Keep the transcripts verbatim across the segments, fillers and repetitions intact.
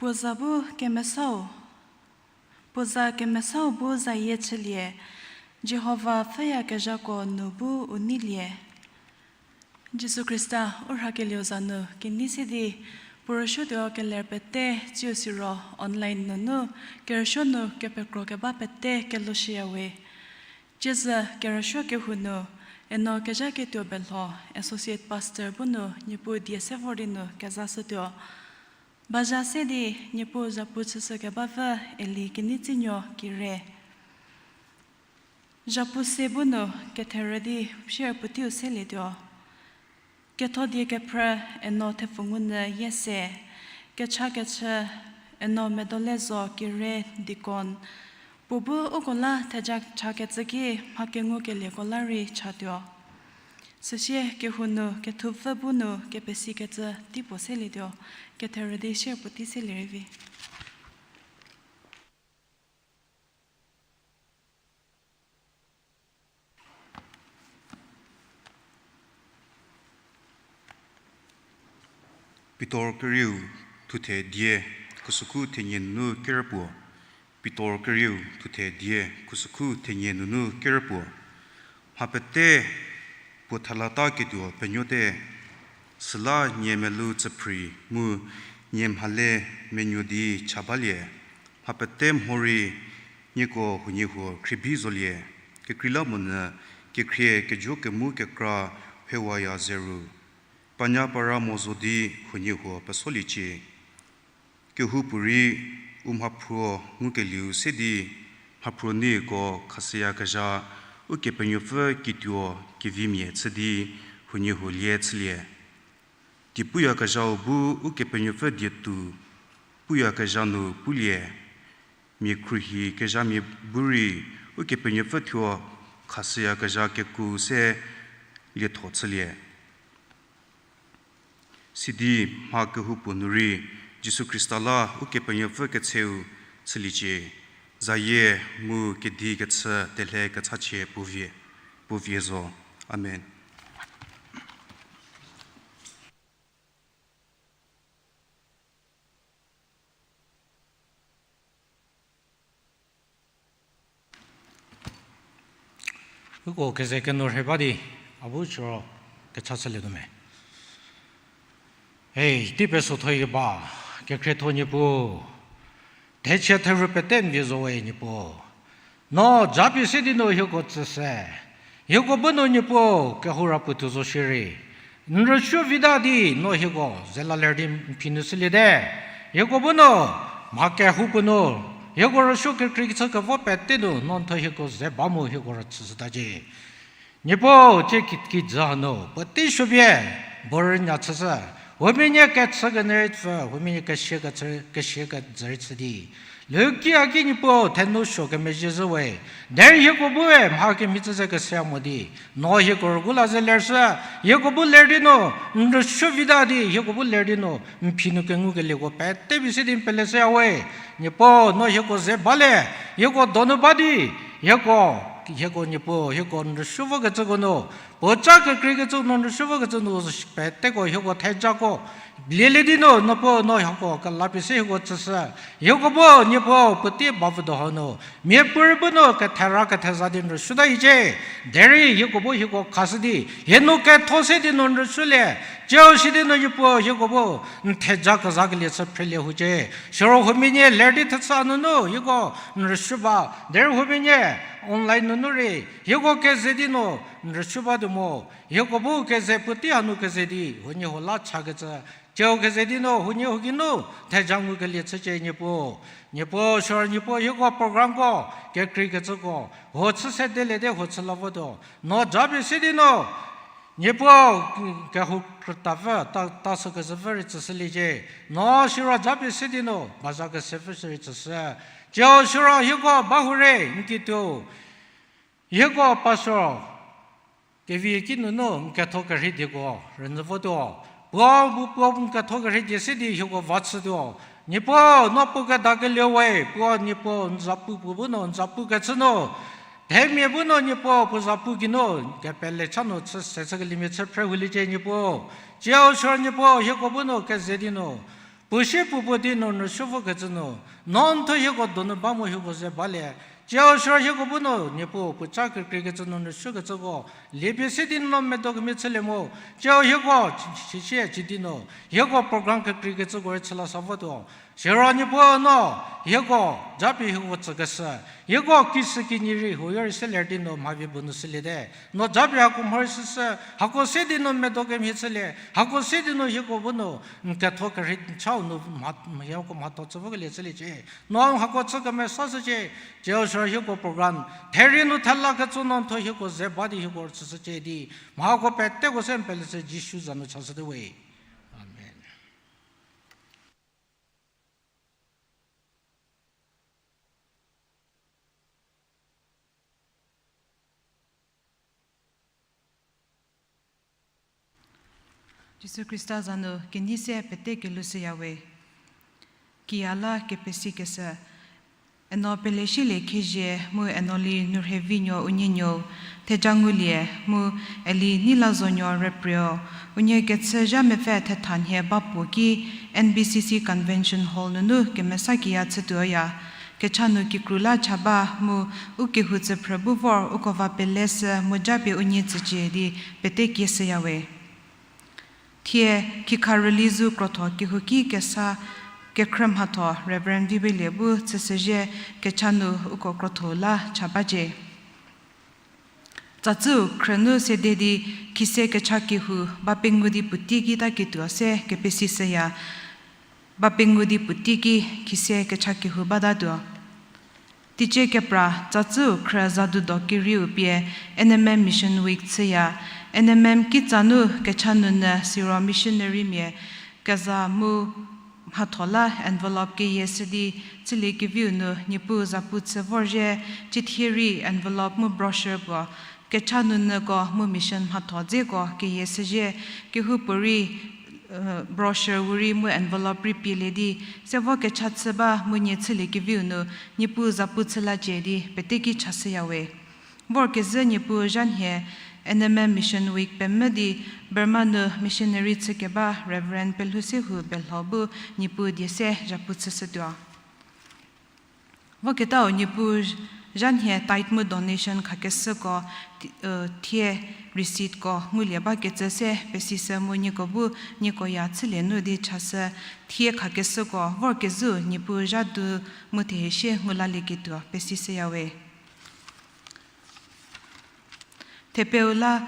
Puo za bu kemesau, puo za kemesau bu zayie chülie, Jihova pfhüyakezhako nu bu u neilie. Jisu Khrista u rhakelieu za nu kenei se di, puo rüsuotuo keler pete tsiu siro online nunu kerüsuo nu kepekro keba pete kelushüyawe. Tsiezü kerüsuo kehou nu, eno kezhaketuo belho, Associate Pastor bu nu Niepuu die se vor di nu kezashütuo. Baza se di Niepuu zhapu chüshü kebapfü Eli Keneitsonuo Kire. Zhapu se bu nu ketherü di share puoteiu selietuo. Ketho die kephrü eno Thepfungounyü Yiese, kechakechü eno Medolezo Kire Deacon, puo bu uko la theja chakecü ki mha kengukelieko la rei chatuo. Süsie kehou nu kethupfü bu nu kepesikecü teipuo selietuo, ketherü di share puotei selie rei vi. Pitor kerieu thuthe die, khusükhu thenie nunu kerü puo. Pitor kerieu thuthe die, khusükhu thenie nunu kerü puo. Mha pete puo thalataketuo penuote, süla nie melou tsüphrei mu nie mhale menuo di cha balie. Mha pete mhorei nieko huoniehuo khriebi zolie, kekreilamonyü kekhrie kejo kemu kekra hewaya zeru. Panya para mo zo di huoniehuo pesoliecie. Kehoupuorei u mhaphruo ngukelieu se di mhaphruo nieko khashüyakezha Ukepenuopfü kituo kevimia chü di huoniehuo lie chülie. Teipuyakezhau bu Ukepenuopfü dietu puyakezha nu pulie, mia khruohi kezhamia bu rei Ukepenuopfü thuo khashüyakezha keku se lietho chülie. Sidi mha kehoupuo nu rei Jisu Khrista la Ukepenuopfü kecheu chüliecie, zayie mu kedi kechü telhe kechachie puo vie, puo vie zo. Amen. Uko keze kenu rhe ba di, a bu chüro kecha chülietuo me. Ei, tei pesothoikeba, kekhrietho Niepuu, thechie therhu pete n vie zo we Niepuu. No japie se di no hieko tsüshü. Hieko bu no Niepuu kehou ra puotou zo shierei, n rüsuo vita di no hieko ze la ler di n phi nu shüliete. Hieko bu no mha kehoupuo nu, hieko rüsuo kekrei kechü kevo pete nu no n thuo hieko ze ba mu hieko rüchüshütacie. Niepuu, tsie ki, kijü hanu puotei suo pie bu rünya chüshü. Huomia nie kechü kenyü rei pfü, huomia nie kesia kechü, kesia kejü rei chü di, leuki a ki Niepuu thenou suo kemezhie zhü we. Derei hieko bu we mha kemhie chü ze kesia mo di, no hieko rügu la ze lershü. Hieko bu ler di nu n rüsuo vita di, hieko bu ler di nu n phi nu kengukelieko pete pie se di n peleshüya we. Niepuu, no hieko ze balie, hieko donu ba di, hieko, hieko Niepuu, hieko n rüsuo vokecüko nu, puoca kekreikecü nu n rüsuo vokecü nu peteko hieko thejako lielie di nu, Niepuu, no hieko kelapie se hieko tsüshü. Hieko bu Niepuu puotei bavüdo hanu, miapuorei bu nu kethera ketheza di n rüsuota hiecie. Derei hieko bu hieko khashü di, hie nu ketho se di nu n rüsuolie. Tsiu si di nu Niepuu hieko bu n theja kezakelie chü phrelie hucie. Siro huomia nie ler di thechü nunu hieko n rüsuo ba, derei huomia nie online nunu rei hieko keze di nu n rüsuo ba tuo mo. Hieko bu keze puotei hanu keze di huoniehuo la chakecü, tsiu keze di nu huoniehuo geinu theja ngukelie chücie Niepuu. Niepuu, siro Niepuu hieko programko, kekreikecüko huo chü se deliete, huo chü la votuo, no japie se di nu Niepuu, kehou krütapfü, ta, ta sü kezhüpfü rei tsüshüliecie. No siro japie se di nu baza kesepfü sü rei tsüshü. Tsiu siro hieko ba hurei n kituo, hieko pastor kevi ki nunu n ketho kerhei dieko rünyü votuo. Puo bu puo n ketho kerhei die se di hieko va chütuo. Niepuu, no puo kedakelieu we, puo Niepuu n zapu puo bu nu n zapu kechü nu, themia bu nu Niepuu puo zapu geinu kepele cha nu chü se chükeliemia chü phre huliecie Niepuu. Tsiu siro Niepuu hieko bu nu keze di nu Puo sie puo puo di no nrüsuo vokecü nu, no n thuo hieko donu ba mu hieko ze balie. Tsie siro hieko bu no, Niepuu puo cha kekreikecü nu nrüsuokecüko, liepie se di no medo kemhie chülie mu. Tsie hieko, si-, si-, sidi no, hieko program kekreikecüko rei chüla sa votuo. Siro Niepuu no, hieko, japie hieko tsükeshü, hieko kishükinyi rei huoyo rei se ler di no mhavie bu nu süliete. No japie hako mhorei süsü, hako se di no medo kemhie chülie, hako se di no hieko bu no, n ketho kerhei chau nu mha-, hieko mhatho chü vokelie chüliecie. No hako chü kemesashücie, tsie siro hieko program, therie nu thela ketso no n thuo hieko ze ba di hieko tsüshücie di, mha hako peteko se n peleshü Jisu za nu chashüte we. Amen. Jisu Khrista za nu kenei se pete kelushüyawe. Kiya la kepesikeshü, eno Peleshielie Khezhie mu eno Li Nurhevinuo Unienuo, theja ngulie mu Eli Neilazonuo Rüprio, unie kechü zha mepfü thethanhie ba puo ki N B C C Convention Hall nunu kemesa kiya chütuoya. Kecha nu kikru la cha ba mu u kehou tsüphrü bu vor uko va peleshü mu japie unie tsücie di pete kieshüyawe. Thie khikha rüli zu krotho kehouki kesa kekhrü mhatho Reverend Vibelie bu chüshüzhie kecha nu uko krotho la cha bacie. Tsatsüu khrünu sede di khise kecha kehou ba pengou di puotei ki ta ketuo se kepesishüya, ba pengou di puotei ki khise kecha kehou batatuo. Teicie kepra tsatsüu khrü zadu do kerieu pie N M M Mission Week chüya, N M M kitsa nu kecha nunyü siro missionarymia keza mu mhatho la envelope keyieshü di chüliekeviu nu Niepuu zapu chü vorzhie, cithie rei envelope mu brochure puo kecha nunyüko mu mission mhatho dzeko keyieshüzhie, kehoupuorei brochure wu rei mu envelope rei pielie di, se vo kecha chü ba mu nie chüliekeviu nu Niepuu zapu chü lacie di pete ki chashüyawe. Vorkezhü Niepuu zhanhie N M M Mission Week pemvü di Burma nu missionary chükeba Reverend Pelhusehou Belho bu Niepuu die se zapu chüshütuo. Voketau Niepuu zhanhie tithe mu donation khakeshüko, thie receiptko ngulie bakecü se pesishü mu nieko bu nieko ya chülie nu di chashü, thie khakeshüko vorkezhüu Niepuu zhadu mu thehesie ngu lalieketuo pesishüyawe. Thepeu la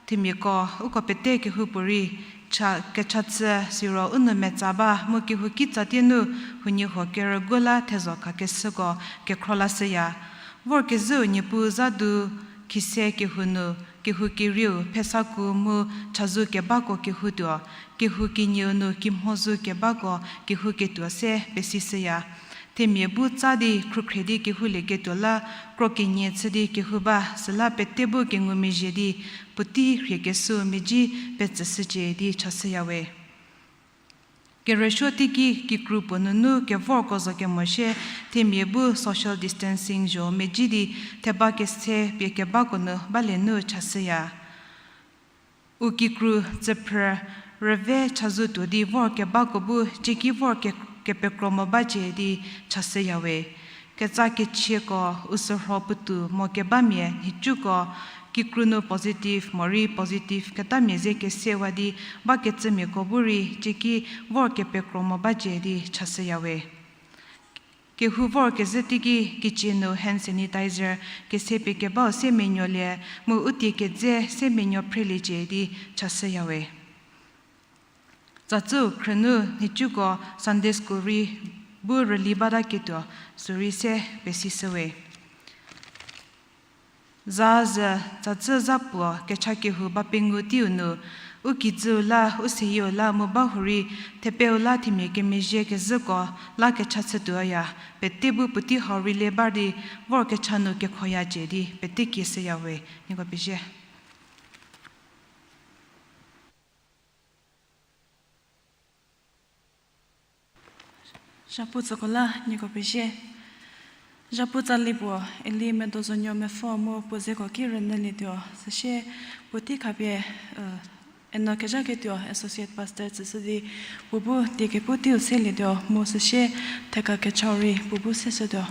themiako uko pete kehoupuorei cha kecha chü siro u nou metsa ba mu kehou kitsa tie nu huoniehuo kerügu la thezho khakeshüko kekhro lashüya. Vorkezhüu Niepuu zhadu khise kehou nu, kehou kerieu phesaku mu chazou kebako kehoutuo, kehou kenieu nu kimhouzhü kebako kehouketuo se pesishüya. Themia bu tsa di khrükhrie di kehoulieketuo la kro kenie chü di kehou ba, süla pete bu kengumezhie di puotei rhiekeshüu medzi petsüshücie di chashüyawe. Kerüsuo teiki kikru puo nunu kevorko zo kemo shie, themia bu social distancing zho medzi di theba kese pie kebako nu balie nu chashüya. U kikru tsüphrü rüve chazou tuo di vor kebako bu cieki vor ke-, kepekro mo bacie di chashüyawe. Ketsa kechieko u sürho puotou mo kebamia nhicuko kikru nu positive morei positive ketamia ze kesewa di bakecümiako bu rei cieki vor kepekro mo bacie di chashüyawe. Kehou vorkezhü teiki kichie nu hand sanitizer kese pie kebau se menuolie mu u tie kedze se menuo phreliecie di chashüyawe. Tsatsüu khrünu nhicuko Sunday school rei bu rüli bataketuo sürei se pesishüwe. Za zü tsatsü za puo kecha kehou ba pengou teiu nu, u kijüu la, u seyieu la mu bahurei thepeu la themia kemezhie kezhüko la kecha chütuoya, pete bu puotei hau rei le ba di vor kecha nu kekhoyacie di pete kieshüyawe, nieko pezie. Zhapu tsüko la nieko pezie. Zhapu tsali puo, Eli Medozonuo Mepfo mu puo zeko ki rünyülietuo, süsie puotei khapie, Eno kezhaketuo Associate Pastor tsüshü di, puo bu die kepu teiu selietuo mu süsie theka kechau rei puo bu seshütuo.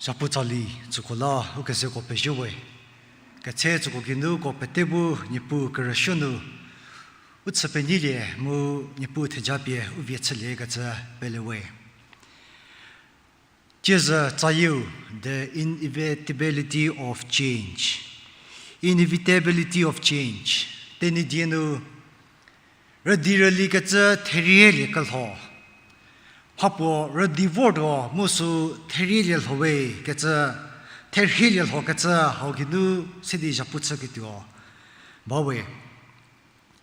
Zhapu tsali tsüko la u kezeko pezie we. Ketse tsüko geinu uko pete bu Niepuu kerüsuo nu u chü penyilie mu Niepuu thejapie u vie chüliekecü pele we. Tiezü tsayieu, the inevitability of change. Inevitability of change. Tenyidie nu, rüdi rülikecü therie liekelho. Mhapuo rüdi vortuo mu sü therie lielho we kecü, therie lielhokecü hau geinu se di zhapu chüketuo ba we.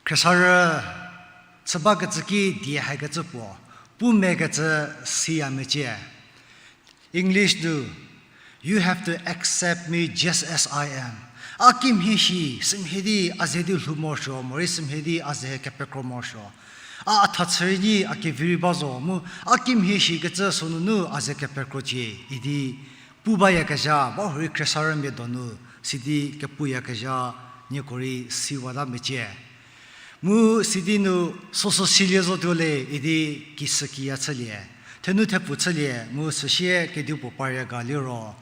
Khriesarü chü bakecü ki die hakecü puo, pu mekecü siya mecie. English nu, You have to accept me just as I am. A kimhie shi, sümhie di a ze di lhou morosuo, morei sümhie di a ze kepekro morosuo. A, a tha chü rei nyi a kevi rei ba zo, mu a kimhie shikecü sünunu a ze kepekrocie, idi pu bayakezha, bahurei khriesarümia donu, sidi kepuyakezha, nieko rei siwata mecie. Mu sidi nu süsü silie zotuo le, idi kisükiya chülie. Thenu thepfu chülie, mu süsie kedipuo parya ga liro.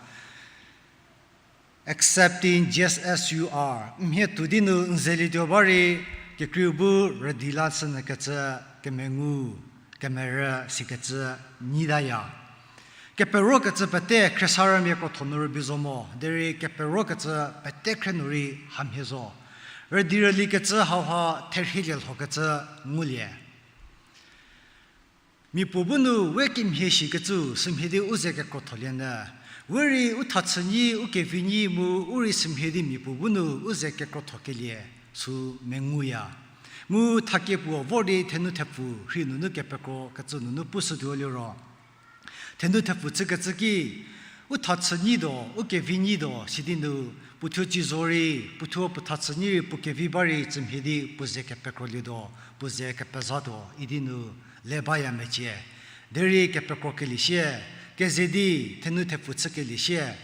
Accepting just as you are. Mhie tuo di nu n zelietuo ba rei, kekreiu bu rüdi la chünyükecü, kemengu, kemerü sikecü nyitaya. Keperokecü pete khriesarümia krotho nu rübei zo mo, derei keperokecü pete khrie nu rei hamhie zo. Rüdi rülikecü hauha therie lielhokecü ngulie. Mia puo bu nu we kimhie shikecü sümhie di u ze kekrotholie nyü, We rei u thachü nyi, u kevi nyi mu u rei sümhie di mia puo bu nu u ze kekrothokelie sü menguya. Mu thakie puo vor di thenu thepfu rhei nunu kepekro kecü nunu pushütuo liro, thenu thepfu chükecü ki, u thachü nyi do, u kevi nyi do, sidi nu, puothuo ci zo rei, puothuo puo thachü nyi rei puo kevi ba rei cümhie di puo ze kepekrolie do, puo ze kepezha do, idi nu le baya mecie. Derei kepekrokelie sie, keze di, thenu thepfu chükelie sie,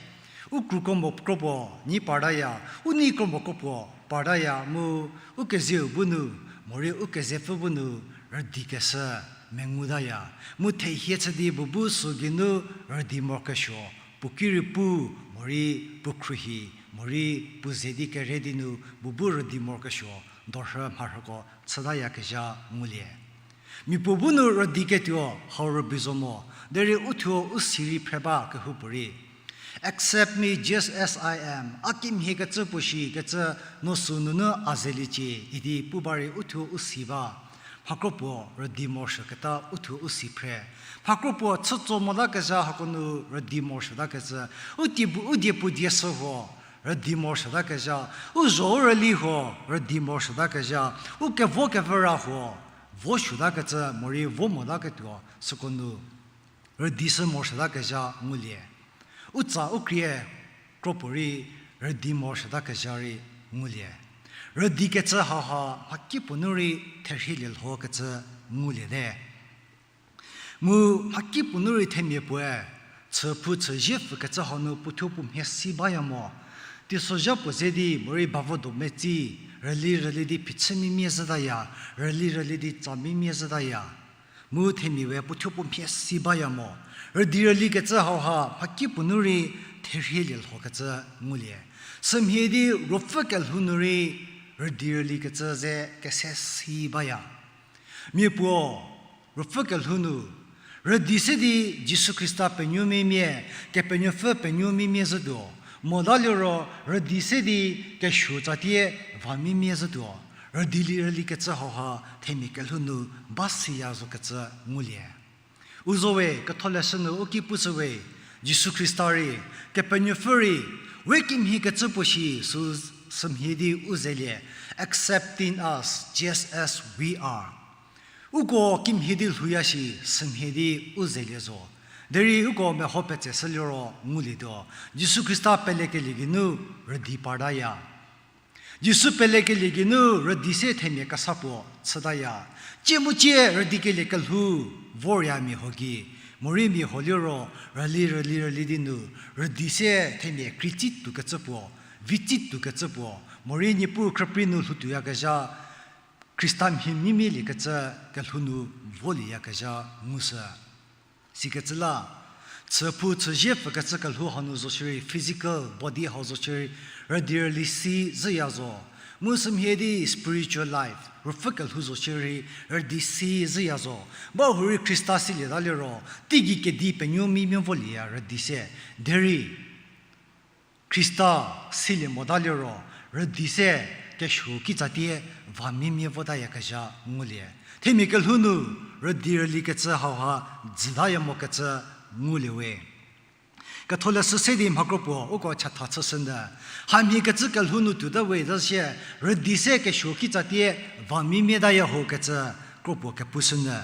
u kru kro mo kro puo nyi partaya, u nei kro mo kro puo partaya mu, u kezeu bu nu, morei u kezepfü bu nu, rüdi keshü mengutaya. Mu thehie chü di puo bu sü geinu rüdi morokesuo, puo ki rei pu, morei puo khruohi, morei puo ze di kere di nu puo bu rüdi morokesuo, dorhü mharhüko chütayakezha ngulie. Mia puo bu nu rüdi ketuo hau rübei zo mo, derei uthuo u si rei phre ba kehoupuorei, Accept me just as I am. A kimhie kecü puo shi kecü no sü nunu a zeliecie idi pu ba rei uthuo u si ba. Mhakro puo rüdi morosuoketa uthuo u si phre. Mhakro puo chütso motakezha hako nu rüdi morosuotakecü. U die pu, u die pu die sü huo rüdi morosuotakezha. U zho u rüli huo rüdi morosuotakezha. U kevo kevüra huo vosuotakecü morei vo motaketuo süko nu rüdi sü morosuotakezha ngulie. U tsa u krie kropuorei rüdi morosuotakezha rei ngulie. Rüdi kecü hauha mhakipuo nu rei therhielie lhokecü nguliete. Mu mhakipuo nu rei themia puoe, chüphou chüzie pfükecü hau nu puothuo puo mhie si baya mo. Teisozha puo ze di morei bavo do metsi, rüli rüli di phichümimia zhütaya, rüli rüli di tsamimia zhütaya. Mu themia we puothuo puo mhie si baya mo. Rüdi rüli kecü hauha mhakipuo nu rei therhielie lhokecü ngulie. Sümhie di ruopfü kelhou nu rei rüdi rüli kecü ze kese si baya. Mia puo, ruopfü kelhou nu, rüdi se di Jisu Khrista penuomimia, Kepenuopfü penuomimia zhütuo, motaliro rüdi se di kesuo tsatie vamimia zhütuo, rüdi rüli kecü hauha themia kelhou nu ba siya zokecü ngulie. U zo we, ketholeshü nu u ki pushü we, Jisu Khrista rei, Kepenuopfü rei, we kimhie kecü puo shi sü sümhie di u zelie, accepting us just as we are. Uko kimhie di lhouya shi sümhie di u zelie zo. Derei uko meho petse shü liro ngulietuo, Jisu Khrista pelekelie geinu rüdi partaya. Jisu pelekelie geinu rüdi se themia kesa puo chütaya. Tsie mu tsie rüdikelie kelhou vorya mia huo gei, morei mia huo liro rüli rüli rüli di nu rüdi se themia krei tsi tuokecü puo, vi tsi tuokecü puo, morei Niepuu khrüprei nu lhoutuoyakezha, Khrista mhie mimialiekecü kelhou nu volieyakezha ngushü. Sikecü la, chüphou chüzie pfükecü kelhou hanu zo shierei, physical body hau zo shierei, rüdi rüli si zhüya zo. Mu sümhie di spiritual life, ruopfü kelhou zo shierei, rüdi si zhüya zo. Bahurei Khrista silieta liro, teigei kedi penuomimia volieya rüdi se. Derei Khrista silie mota liro, rüdi se kesuo kitsatie vamimia votayakezha ngulie. Themia kelhou nu rüdi rüli kecü hauha dzütaya mokecü ngulie we. Ketholeshü se di mhakro puo uko chatha chüshünyü. Hamhie kecü kelhou nu tuota we ta sie, rüdi se kesuo kitsatie vamimia taya ho kecü kro puo kepushünyü.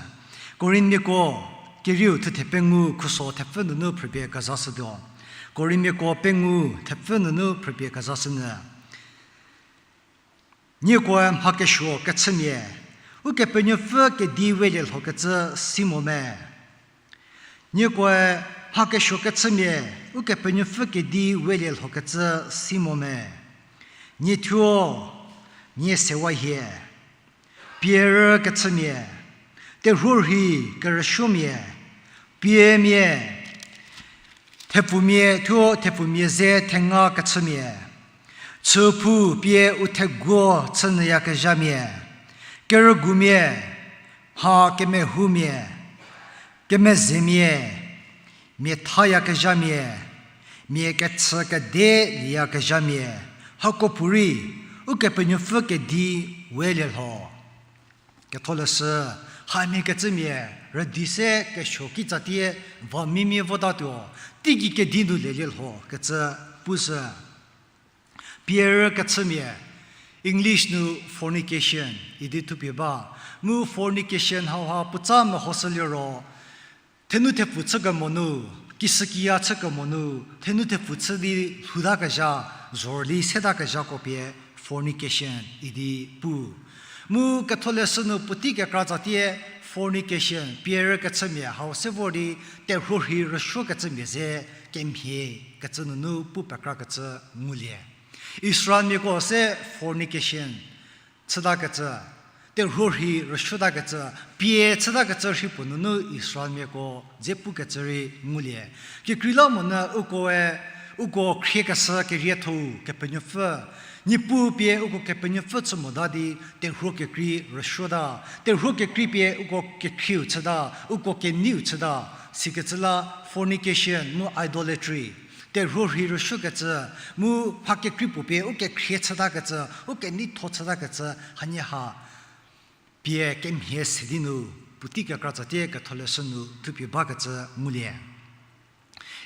Korinthmiako kerieu thuthe pengou khuso thepfü nunu phrüpie kezashütuo. Korinthmiako pengou thepfü nunu phrüpie kezashünyü. Niekoe mha kesuo kechümia, Ukepenuopfü kedi welie lhokecü si mo me? Niekoe mha kesuo kechümia, Ukepenuopfü kedi welie lhokecü si mo me? Nie thuo, nie sewa hie. Pie rü kechümia, terhuo rhi kerüsuomia, piemia, thepfumia thuo thepfumia ze thenga kechümia, chüphou pie u theguo chünyüyakezhamia, kerügumia, mha kemehoumia, kemezemia, mia thayakezhamia, mia kechü kede lieyakezhamia, hako puorei Ukepenuopfü kedi welie lho. Ketholeshü, Hamhie kecümia, rüdi se kesuo kitsatie, va mimie votatuo, teigei kedi nu lelie lho kecü pushü. Pie rü kechümia, English nu fornication idi thupie ba. Mu fornication hauha puotsa mehoshü liro, thenu thepfu chükemo nu, kisükiya chükemo nu, thenu thepfu chü di lhoutakezha, zhorüli setakezhako pie fornication idi pu. Mu ketholeshü nu puotei kekra tsatie fornication, pie rü kechümia hau se vor di terhuo rhei rüsuo kecümia ze kemhie kecü nunu pu pekrakecü ngulie. Israelmiako se fornication chütakecü, terhuo rhei rüsuotakecü, pie chütakecü rhei puo nunu Israelmiako dze pukecü rei ngulie. Kekreilamonyü ukoe, uko khriekeshü kerietho-u Kepenuopfü, Niepuu pie uko Kepenuopfü chü mota di terhuo kekrei rüsuota, terhuo kekrei pie uko kekhrieu chüta, uko keneiu chüta, sikecü la fornication mu idolatry, terhuo rhei rüsuokecü, mu mha kekrei puo pie u kekhrie chütakecü, u keneitho chütakecü, hanie ha pie kemhie se di nu, puotei kekra tsatie ketholeshü nu thupie bakecü ngulie.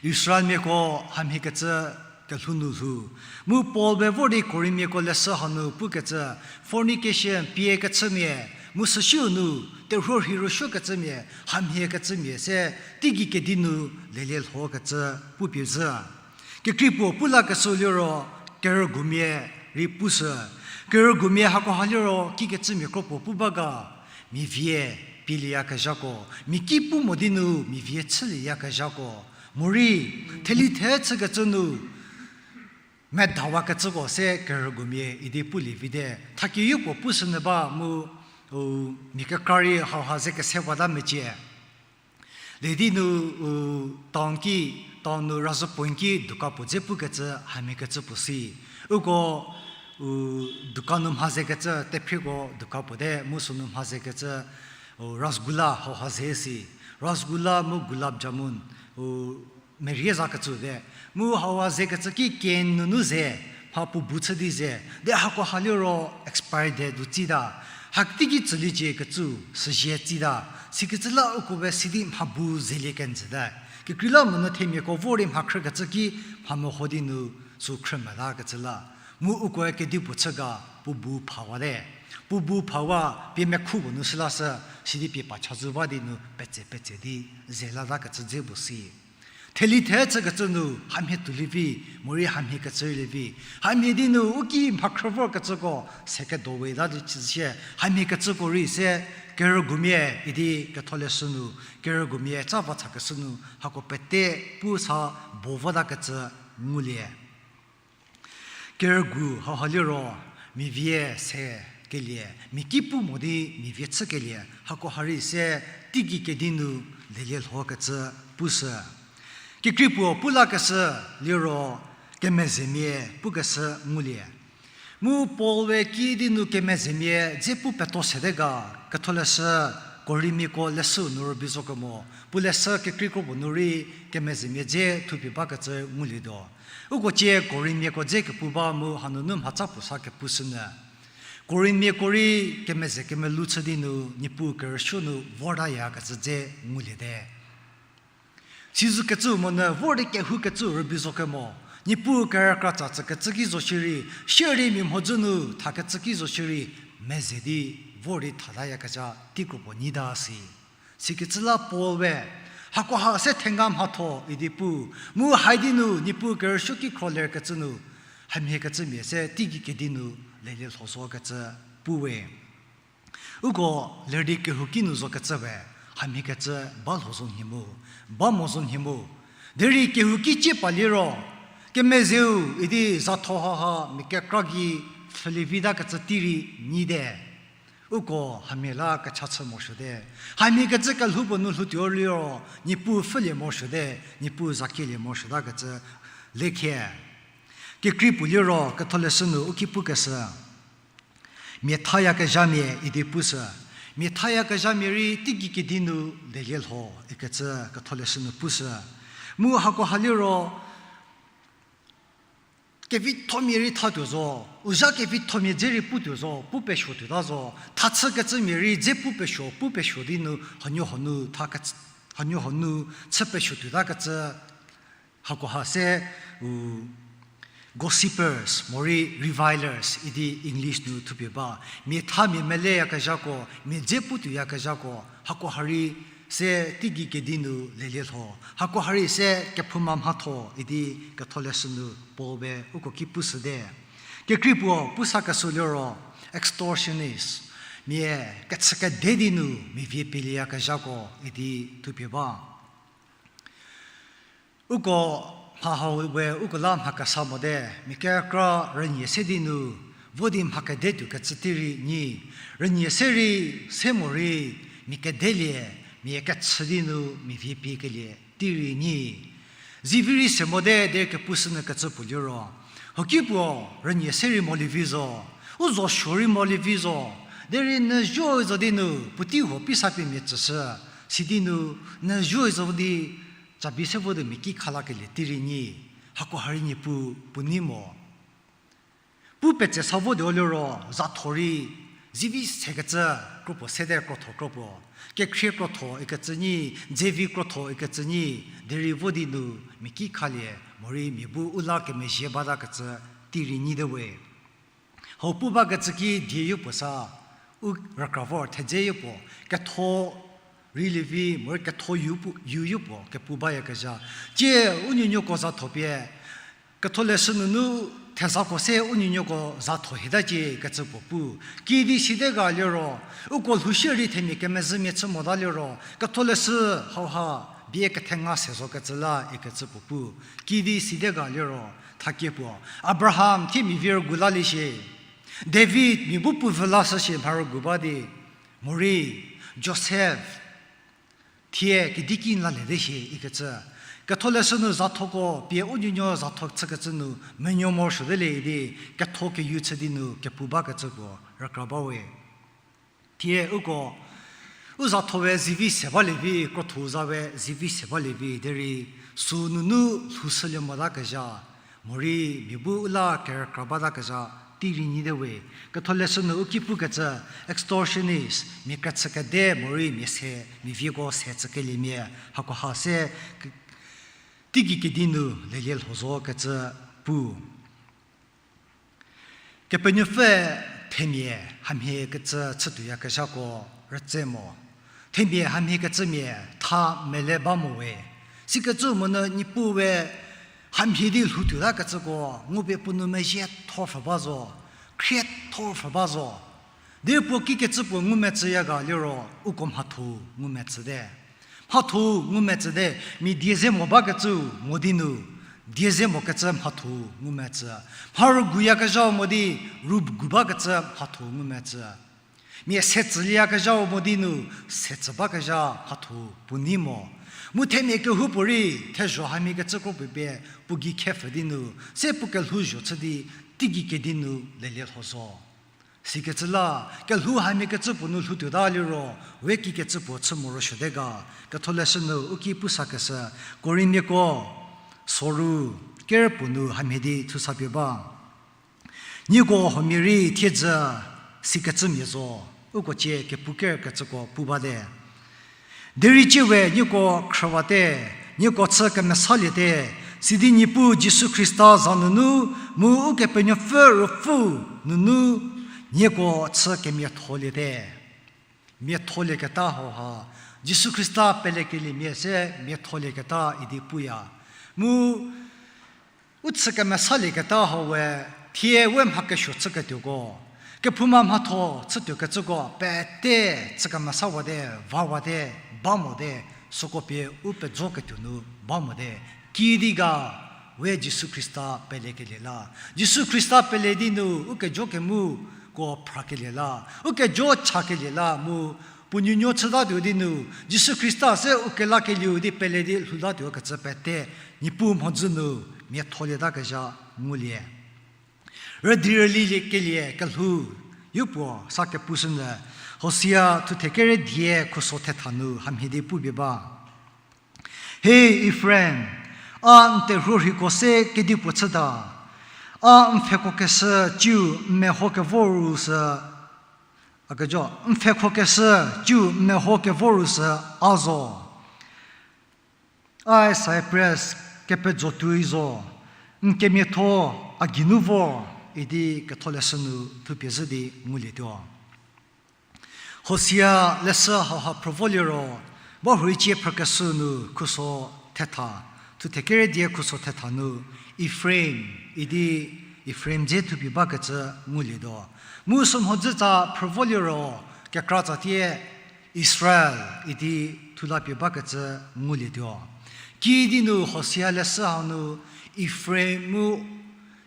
Israelmiako hamhiekecü kelhou nu lhou. Mu Paul be vor di Korinthmiako leshü hanu pukecü, fornication, pie kechümia, mu süsiu nu, terhuo rhei rüsuokecümia, hamhiekecümia se, teigei kedi nu lelie lhokecü pupie zhü. Kekreipuo pu lakeshü liro, kerügumia rei pushü. Kerügumia hakoha liro, kikecümia kro puo pu ba ga, mivie pielieyakezhako, mia ki pu mo di nu mivie chülieyakezhako, morei, theli the chükecü nu, medawakecüko se kerügumia idi pulie vite. Thakiyo puo pushünyü ba mu, u, mia kekra rei hauha ze kese wata mecie. Ledi nu, u, town ki, town nu razhü point ki dukan puo dze pukecü hamhiekecü puo si. Uko, u, dukan nu mha zekecü, tephrieko dukan puo te, mu sünu mha zekecü, u, rasgulla hauha ze si. Rasgulla mu gulab jamun, u, merie zakecü te. Mu hauha zekecü ki can nunu ze, mha puo bu chü di ze. De hakoha liro expire date du tsita. Hateiki tsüliecie kecü, süzie tsita. Sikecü la uko be sidi mha bu zelie kenjüte. Kekreilamonyü themiako vor di mha khrükecü ki mha meho di nu sü khrümetakecü la. Mu ukoe kedipuo chü ga puo bu phawate. Puo bu phawa pie mekhu puo nu shü lashü, sidi pie pa chazou ba di nu petse petse di ze latakecü dze puo si. Theli the chükecü nu hamhie tuolie vi, morei hamhiekecü rei lie vi. Hamhie di nu u ki mha khrü vorkecüko se kedo we ta di chüshie, hamhiekecüko rei se kerügumia idi ketholeshü nu, kerügumia tsa va chakeshü nu, hako pete pu sa bo votakecü ngulie. Kerügu hauha liro, mivie se kelie, mia ki pu mo di mivie chükelie, hakoha rei se teigei kedi nu lelie lhokecü pushü. Kekreipuo pu lakeshü liro, kemezemia pukeshü ngulie. Mu Paul we kiüdi nu kemezemia dze pu peto sete ga, ketholeshü Korinthmiako leshü nu rübei zo kemo, puo leshü kekreikro puo nu rei kemezemia dze thupie bakecü ngulietuo. Uko cie Korinthmiako dze kepu ba mu hanunu mhatsa puo sa kepushünyü. Korinthmiako rei kemeze kemelu chü di nu Niepuu kerüsuo nu vortayakecü dze nguliete. Sizükecü monyü vor di kehoukecü rübei zo kemo, Niepuu kerükra tsa tsükecü ki zo shierei, shierei mia mhodzü nu thakecü ki zo shierei, meze di vor di thatayakezha teikro puo nyita si. Sikecü la Paul we, hakoha se thenga mhatho idi pu, mu haidi nu Niepuu kerüsuo ki khro lerkecü nu, hamhiekecümia se teigei kedi nu lelie lhozokecü pu we. Uko ler di kehouki nu zokecü we, hamhiekecü ba lho zo nhie mu, ba mo zo nhie mu. Derei kehouki cie pa liro, kemezeu idi zatho haha mia kekra gei pfhülie vitakecü tei rei nyite. Uko hamhie la kecha chü morosuote. Hamhiekecü kelhou puo nu lhoutuo liro, Niepuu pfhülie morosuote, Niepuu zakielie morosuotakecü lekhie. Kekrei puo liro ketholeshü nu u ki pukeshü, mia thayakezhamia idi pushü. Mia thayakezhamia rei teigei kedi nu lelie lho ikecü ketholeshü nu pushü. Mu hakoha liro, kevithomia rei thatuo zo, u zha kevithomia dze rei putuo zo, pu pesuo tuota zo, thachükecümia rei dze pu pesuo, pu pesuo di nu, hanuo hanu tha kecü-, hanuo hanu chü pesuo tuota kecü, hakoha se, u, gossipers, morei revilers, idi English nu thupie ba. Mia tha mia meleyakezhako, mia dze putuoyakezhako, hakoha rei se teigei kedi nu lelie lho. Hakoha rei se kephouma mhatho idi ketholeshü nu Paul be uko ki pushüte. Kekrei puo pusa kesuo liro extortionist, mia kechükede di nu mia vie pielieyakezhako idi thupie ba. Uko mha hau we uko la mha kesa mote, mia kekra rünyie se di nu, vo di mha kede tuokecü tei rei nyi, rünyie se rei, se morei, mia kedelie, mia kechü di nu, mia vie piekelie tei rei nyi. Zivi rei se mote, derei kepushü nyü kecü puo liro, hoki puo rünyie se rei molie vi zo, u zo suo rei molie vi zo, derei nyü zuoi zo di nu, puotei huo pisa pie mia tsüshü, sidi nu, nyü zuoi zo di, cabi se vo di mia ki khalakelie tei rei nyi, hakoha rei Niepuu puo nei mo. Pu petse sa votuo liro, zatho rei, zivi sekecü kropuo sede krotho kropuo, kekhrie krotho ikecü nyi, dzevi krotho ikecü nyi, derei vo di nu, mia ki khalie, morei mia bu u la kemezhie batakecü tei rei nyite we. Hau pu bakecü ki die yopuo sa, u rükra vor thedze yopuo, ketho rei lievi, morei ketho yu pu-, yu yopuo, kepu bayakezha. Tie u nuonuoko zatho pie, ketholeshü nunu thezako se u nuonuoko zatho hieta cie kecü puo pu. Kidi site ga liro, uko lhoushie rei themia kemezhümia chü mota liro, ketholeshü hauha bie kethenga se zokecü la ikecü puo pu. Kidi site ga liro, thakie puo, Abraham thie mia vie rügu lalie shie. David mia bu puo vü lashü shie mha rügu ba di. Morei, Josef, thie kedi ki n laliete shie ikecü. Ketholeshü nu zathoko pie u nuonuo zatho chükecü nu menuo morosuote le idi, ketho keyu chü di nu kepu bakecü puo rükra ba we. Thie uko, u zatho we zivi se balie vi, krotho za we zivi se balie vi, derei süu nunu lhoushülie motakezha, morei mia bu u la kerükra batakezha, tei rei nyite we, ketholeshü nu u ki pukecü, extortionist, mia kechükede morei mia se, mia vieko se tsükeliemia, hakoha se, ke-, teigei kedi nu lelie lho zo kecü pu. Kepenuopfü themia hamhie kecü chütuoyakezhako rütse mo. Themia hamhie kecümia tha mele ba mo we. Sikecü monyü Niepuu we hamhie di lhoutuotakecüko ngupie puo nou mezhie thor pfhü ba zo, khrie thor pfhü ba zo. Derei puo kikecü puo ngumetsüya ga liro uko mhatho ngumetsüte. Mhatho ngumetsüte, mia die ze mo bakecü mo di nu, die ze mokecü mhatho ngumetsü. Mha rüguyakezhau mo di, rügu bakecü mhatho ngumetsü. Mia se tsülieyakezhau mo di nu, se tsü bakezha mhatho puo nei mo. Mu themia kehoupuorei, thezho hamhie kecü kro puo pie, puo gei khepfhü di nu, se puo kelhouzho chü di, teigei kedi nu lelie lho zo. Sikecü la, kelhou hamhie kecü puo nu lhoutuota liro, we kikecü puo chü morosuote ga, ketholeshü nu u ki pusakeshü, Korintiako, soru, ker puo nu hamhie di thusapie ba. Nieko huomia rei thiedzü sikecümia zo, uko cie kepu ker kecüko pu bate. Derei tsie we nieko khrüwate, nieko chü kemesaliete, sidi Niepuu Jisu Khrista za nunu, mu Ukepenuopfü Ruopfü nunu, nieko chü kemiatholiete. Miatholieketa hauha, Jisu Khrista pelekeliemia se miatholieketa idi puya. Mu u chü kemesalieketa hau we, thie we mha kesuo chüketuoko, kephouma mhatho chütuokecüko pete chü kemesawate, vawate, ba mote, süko pie u pejoketuo nu ba mote, kidi ga we Jisu Khrista pelekelie la. Jisu Khrista pele di nu u kejo kemu ko phrakelie la. U kejo chakelie la mu puo nuonuo chütatuo di nu, Jisu Khrista se u kelakelieu di pele di lhoutatuo kecü pete, Niepuu mhodzü nu miatholietakecü ngulie. Rüdi rülilie kelie kelhou, yopuo sa kepushünyü, Hosia thuthe kere die khuso thetha nu hamhie di pupie ba. He Efraim, a n terhuo rheiko se kedipuo chüta, A n pfhekhokeshü ciu n meho kevoru sü, a kejo, n pfhekhokeshü ciu n meho kevoru sü a zo. Ai Cyprus kepejo tuoi zo, n kemiatho a geinu vor, idi ketholeshü nu thupie zhü di ngulietuo. Hosia leshü hauha phrü vo liro, bahurei cie phrükeshü nu khuso thetha, thuthe kere die khuso thetha nu, Efraim, idi Efraim dze thupie bakecü ngulietuo. Mu sümhodzütsa phrü vo liro, kekratsa tie Israel idi thulapie bakecü ngulietuo. Kiüdi nu Hosia leshü hau nu Efraim mu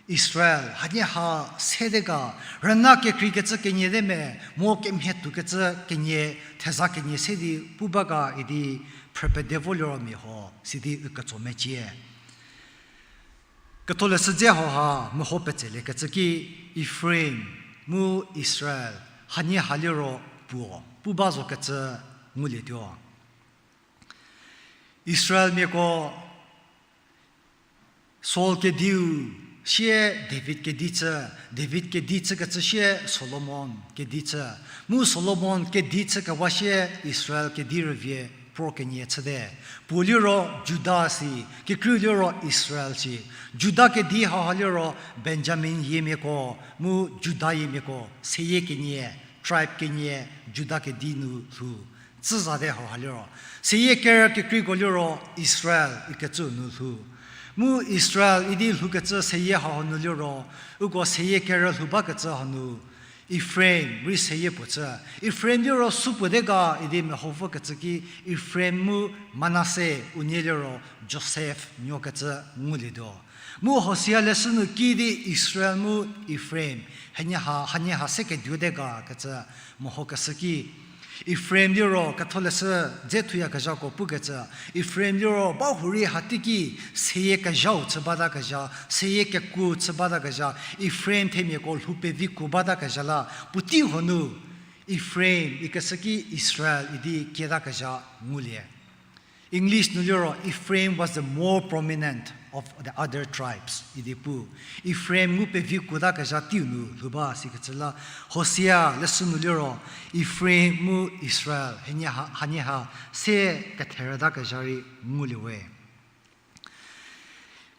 Israel hanie ha sede ga, rüna kekreikecü kenie te me, mo kemhie tuokecü kenie, theza kenie se di pu ba ga idi phrü pede vo liro mia huo, sidi üketso mecie. Ketholeshü dze hauha meho petseliekecü ki Efraim mu Israel hanie ha liro puo, pu ba zokecü ngulietuo. Israelmiako Saul kediu sie David kedi chü, David kedi chükecü sie Solomon kedi chü. Mu Solomon kedi chükewa sie Israel kedi rüvie pro kenie chüte. Puo liro Juda si, kekreiu liro Israel si. Juda kedi hauha liro Benjamin yiemiako, mu Juda yiemiako, seyie kenie, tribe kenie, Juda kedi nu lhou. Tsüzate hauha liro. Seyie kerü kekreiko liro Israel ikecü nu lhou. Mu Israel idi lhoukecü seyie hau hanu liro, uko seyie kerü lhou bakecü hanu, Efraim rei seyie puo chü. Efraim liro supuote ga idi meho vokecü ki Efraim mu Manase unie liro Josef nuokecü ngulietuo. Mu Hosia leshü nu kiüdi Israel mu Efraim hanie ha, hanie ha se keduote ga kecü mehokeshü ki, Efraim liro ketholeshü dze thuyakezhako pukecü, Efraim liro bahurei hateiki seyie kezhau chü batakezha, seyie kekuo chü batakezha, Efraim themiako lhou pevi kuo batakezha la, puotei huo nu Efraim ikeshü ki Israel idi kietakezha ngulie. English nu liro, Ephraim was the more prominent of the other tribes idi pu. Efraim ngu pevi kuotakezha teiu nu lhou ba sikecü la, Hosia leshü nu liro, Efraim mu Israel hanie ha, hanie ha se ketherütakezha rei ngulie we.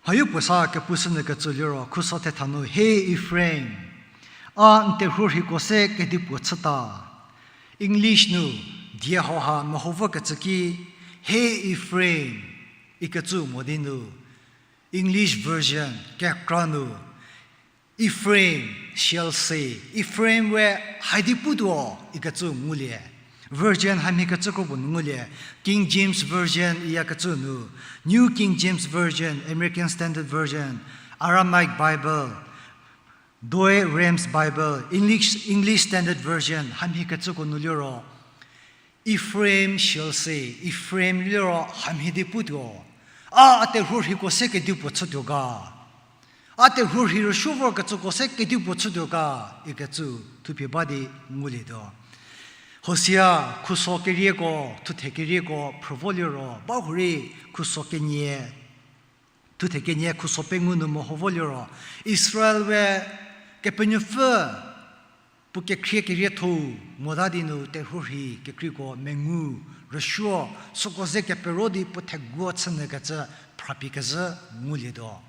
Mhayo puo sa kepushünyükecü liro, khuso thetha nu, He Efraim, a n terhuo rheiko se kedipuo chüta. English nu, die hauha meho vokecü ki, He Efraim, ikecü mo di nu, English version kekra nu, Ephraim shall say, Efraim we hai di putuo ikecü ngulie. Version hamhiekecü kro puo nu ngulie. King James Version iyakecü nu, New King James Version, American Standard Version, Aramaic Bible, Douay-Rheims Bible, English, English Standard Version hamhiekecüko nu liro, Ephraim shall say, Efraim liro hamhie di putuo, a, a terhuo rheiko se kedipuo chütuo ga. A terhuo rhei rüsuo vorkecüko se kedipuo chütuo ga, ikecü thupie ba di ngulietuo. Hosia khuso kerieko, thuthe kerieko phrü vo liro, bahurei khuso kenie, thuthe kenie khuso pengou nu meho vo liro, Israel we Kepenuopfü puo kekhrie kerietho-u mota di nu terhuo rhei kekreiko mengu, rüsuo, süko ze kepero di puo theguo chünyükecü phrapie kezhü ngulietuo.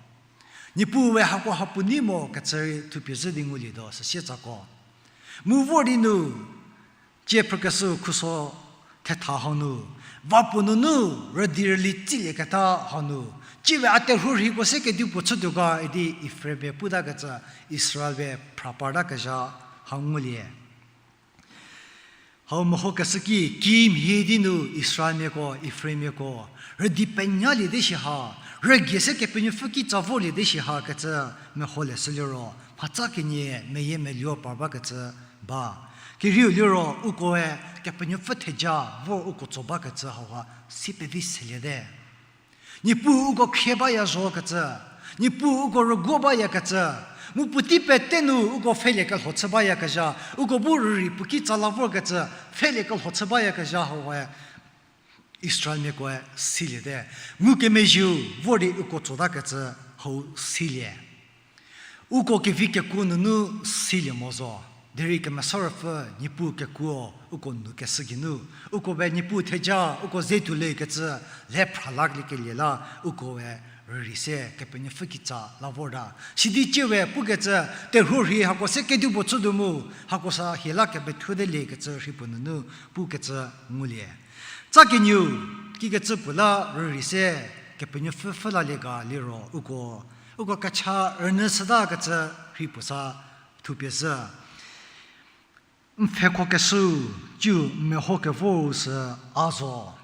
Niepuu we hako hapuo nei mo kecü rei thupie zhü di ngulietuo, süsie tsako. Mu vor di nu, cie phrükeshü khuso thetha hau nu, va puo nunu rüdi rüli tsilieketa hau nu, ciwe a terhuo rheiko se kedipuo chütuo ga idi Efraim pie putakecü Israel pie phra partakezha hau ngulie. Hau mehokeshü ki, kimhie di nu Israelmiako, Efraimmiako, rüdi penyalie di shi ha, rügie se Kepenuopfü kitsa volie di shi ha kecü meho leshü liro, mhatsa kenie meyiemeluo par bakecü ba. Kerieu liro ukoe Kepenuopfü theja vor uko tso bakecü hauha si pevi seliete. Niepuu uko khrie baya zokecü, Niepuu uko rüguo bayakecü, mu puotei pete nu uko pfhelie kelho chü bayakezha, uko bu rürei puo kitsa la vorkecü, pfhelie kelho chü bayakezha hauhae Israelmiakoe siliete. Ngukemezhieu vor di uko tsotakecü hau silie. Uko kevi kekuo nunu silie mo zo. Derei Kemesa Ruopfü Niepuu kekuo uko nu keshü geinu, uko be Niepuu theja uko ze tuolie kecü le phralakelie la, ukoe rürei se Kepenuopfü kitsa la vorta. Sidi tsie we pukecü, terhuo rhei hako se kedipuo chütuo mu, hako sa hie la kepethuodelie kecü rhei puo nunu pukecü ngulie. Tsa kenieu, kikecü puo la rürei se Kepenuopfü pfhülalie ga liro uko, uko kecha rünyü shüta kecü rhei puo sa thupie zhü. N pfhekhokeshüu, tsiu n meho kevor sü a zo.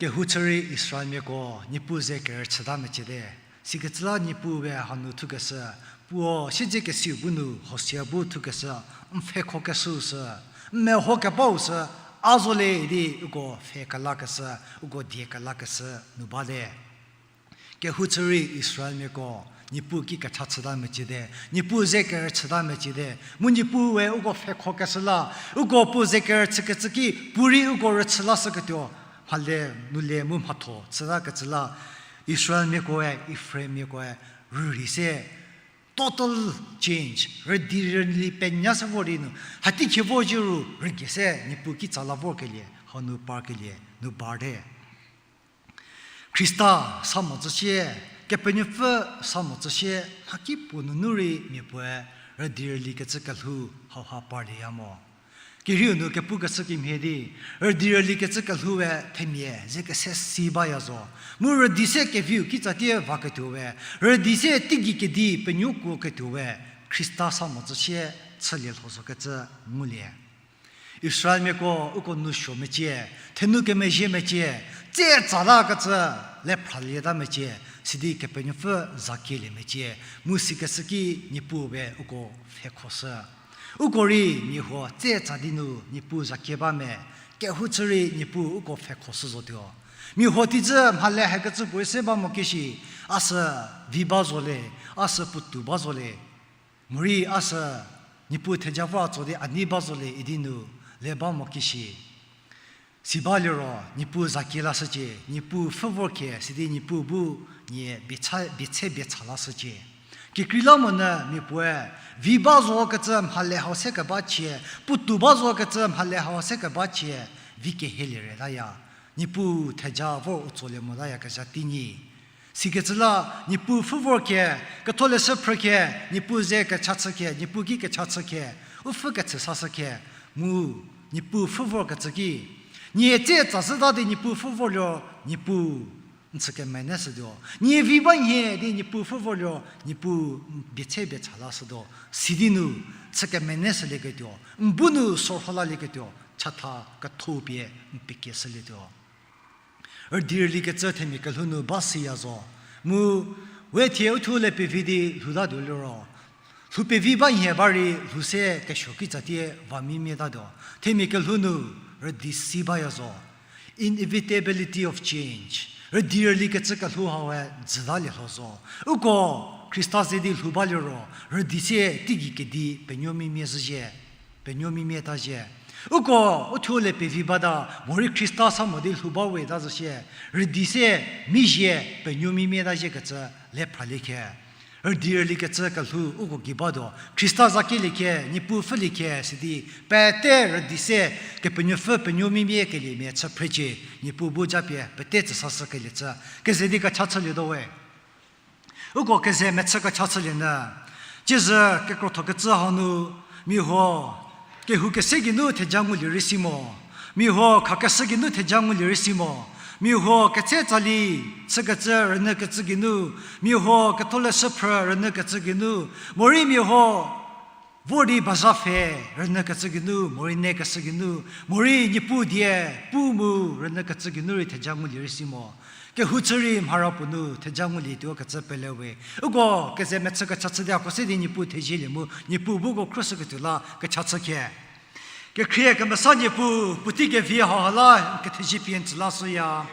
Kehou chü rei Israelmiako Niepuu ze kerüchüta meciete. Sikecü la Niepuue hanu thukeshü, puo siedzekesiu bu nu Hosea bu thukeshü, n pfhekhokeshüu sü, n meho kebau sü a zo le idi uko pfhe kelakeshü, uko die kelakeshü nu bate. Kehou chü rei Israelmiako Niepuu ki kecha chüta meciete, Niepuu ze kerüchüta meciete, mu Niepuue uko pfhekhokeshü la, uko puo ze kerüchükecü ki puorei uko rüchü lashüketuo, mhale nu le mu mhatho chütakecü la, Israelmiakoe, Efraimmiakoe, rürei se total change, rüdi rüli penya se vor di nu, hati khie vo zhie ru rügie se Niepuu kitsa la vorkelie, hanu parkelie nu bate. Khrista sa mo tsüsie, Kepenuopfü sa mo tsüsie, mhakipuo nunu rei mia puoe rüdi rüli kecü kelhou hauha parlieya mo. Kerieu nu kepukeshü kemhie di, rüdi rüli kecü kelhoue themia ze kese si baya zo. Mu rüdi se keviu kitsatie vaketuowe, rüdi se teigei kedi penuokuoketuowe, Khrista sa mo tsüsie chülie lho zokecü ngulie. Israelmiako uko nousuo mecie, thenu kemezhie mecie, tse tsatakecü le phralieta mecie, sidi Kepenuopfü zakielie mecie, mu sikeshü ki Niepuue uko pfhekhoshü. Uko rei mia huo tse tsa di nu Niepuu zakie ba me, kehou chü rei Niepuu uko pfhekhoshü zotuo. Mia huo tizü mhale hakecü puoe se ba mo kishi, a sü vi ba zo le, a sü puotou ba zo le. Morei a sü Niepuu theja vor a tso di a nei ba zo le idi nu le ba mo kishi. Si ba liro Niepuu zakie lashücie, Niepuu pfhü vorkie sidi Niepuu bu nie bie cha, bie che bie cha lashücie. Kekreilamonyü mia puoe, vi ba zokecü mhale hau se keba chie, puotou ba zokecü mhale hau se keba chie, vi kehielie re taya. Niepuu theja vor u tsolie motayakezha tei nyi. Sikecü la, Niepuu pfhü vorkie, ketholeshü phrükie, Niepuu ze kecha chükie, Niepuu ki kecha chükie, u pfhü kechü sashükie, mu Niepuu pfhü vorkecü ki, nie tse tsa zhüta di Niepuu pfhü vorlio, Niepuu n chü kemene shütuo. Nie vi ba nhie di Niepuu pfhü vorlio, Niepuu bie che bie cha lashütuo. Sidi nu chü kemene shülieketuo, n bu nu sorho lalieketuo, chatha ketho pie n pie kieshülietuo. Rüdi rüli kecü themia kelhou nu ba siya zo. Mu, we thie uthuo le pevi di lhoutatuo liro, lhou pevi ba nhie ba rei lhou se kesuo kitsatie va mimiatatuo. Themia kelhou nu rüdi si baya zo. Inevitability of change. Rüdi rüli kecü kelhou haue jütalie lho zo. Uko Khrista ze di lhou ba liro, rüdi se teigei kedi penuo mimie zhüzhie, penuo mimiata zhie. Uko uthuo le pevi bata, morei Khrista sa mo di lhou ba we ta zo sie, rüdi se mizhie penuo mimiata zhiekecü le phraliekhe. Rüdi rüli kecü kelhou uko gei batuo, Khrista zakieliekhe, Niepuu pfhüliekhe sidi, pete rüdi se Kepenuopfü penuo mimie keliemia chü phrecie, Niepuu bu japie pete tsü sashükelie chü, keze di kecha chülietuo we. Uko keze mechü kecha chülie nyü. Tsiezhü kekrothokecü hau nu, mia huo, kehou kese geinu theja ngulie rei si mo. Mia huo, khakeshü geinu theja ngulie rei si mo. Mia huo, ketse tsali, chükecü rünyükecü geinu. Mia huo, ketholeshü phrü rünyükecü geinu. Morei mia huo, vor di bazha pfhe rünyükecü geinu, morei nekeshü geinu, morei Niepuu die, pu mu rünyükecü geinu rei theja ngulie rei si mo. Kehou chü rei mhara puo nu theja ngulietuo kecü pele we. Uko keze mechü kecha chü di hako se di Niepuu thezielie mu, Niepuu bu uko khruoshüketuo la kecha chükhe. Kekhrie kemesa Niepuu, puotei kevi hauha la kethezie pie n tsü lashüya.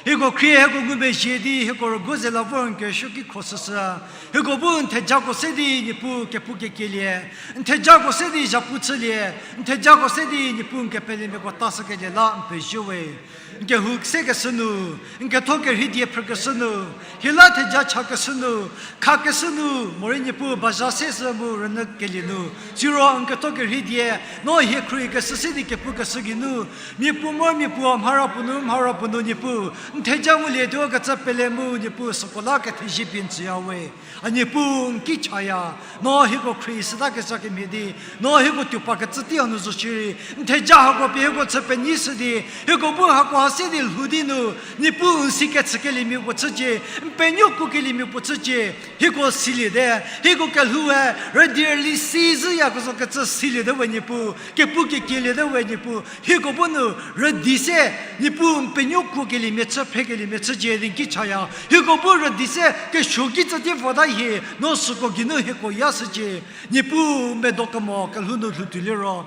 Hieko khrie hieko ngumezhie di hieko rüguo ze la vor n kesuo ki khro shüshü. Hieko bu n thejako se di Niepuu kepu kekielie, n thejako se di zhapu chülie, n thejako se di Niepuu n kepelemiako ta shükelie la n pezie we. N kehou sekeshü nu, n ketho kerhei die phrükeshü nu, hie la theja chakeshü nu, khakeshü nu, morei Niepuu bazha se sü mu rünyükelie nu, siro n ketho kerhei die, no hie khruohikeshü se di kepukeshü geinu, miapuo mor miapuo, mhara puo nu mhara puo nu Niepuu, n theja ngulie tuo kecü pele mu Niepuu süko la kethezie pie n tsüya we. A Niepuu n ki chaya, no hieko khruohi süta kecü kemhie di, no hieko tuo pa kecü tei hanu zo shierei, n theja hako pie hieko chü penyi shü di, hieko bu hako ha se di lhou di nu, Niepuu n si kechükeliemia puo chücie, n penuo kuokeliemia puo chücie, hieko siliete, hieko kelhoue rüdi rüli si zhüyakezhakecü siliete we Niepuu, kepu kekielie te we Niepuu, hieko bu nu rüdi se, Niepuu n penuo kuokeliemia chü phrekeliemia chücie di n ki chaya, hieko bu rüdi se kesuo ki tsü tie vota hie, no süko geinu hieko ya shücie, Niepuu medo kemo kelhou nu lhoutuo liro,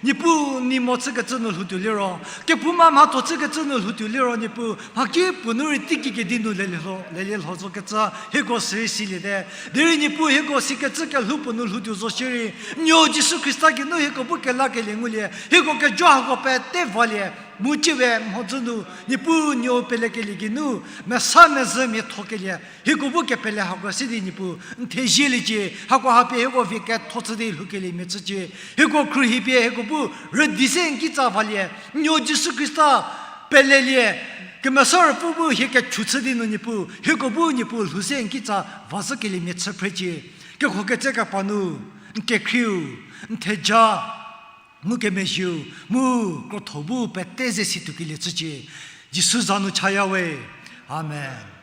Niepuu n nei mo chükecü nu lhoutuo liro, kephouma mhatho chükecü nu lhoutuo liro Niepuu, mhakipuo nu rei teiki kedi nu lelie lho, lelie lho zokecü hieko sürei siliete. Derei Niepuu hieko sikecü kelhou puo nu lhoutuo zo shierei, Nuou Jisu Khrista geinu hieko bu kelakelie ngulie, hieko kejo hako pete valie, mu ciewe mhodzü nu Niepuu Nuou pelekelie geinu, mesa mezhü miathokelie, hieko bu kepele hako se di Niepuu n thezieliecie, hako ha pie hieko vie ketho chü di lhoukeliemia chücie, hieko khruohi pie hieko bu rüdi se n kitsa valie, Nuou Jisu Khrista pelelie, Kemesa Ruopfü bu hie kechu chü di nu Niepuu, hieko bu Niepuu lhou se n kitsa vazhükeliemia chü phrecie, kekhokecü kepa nu, n kekhrieu, n theja, ngukemezhieu, mu krotho bu pete ze situokelie chücie, Jisu za nu chaya we. Amen.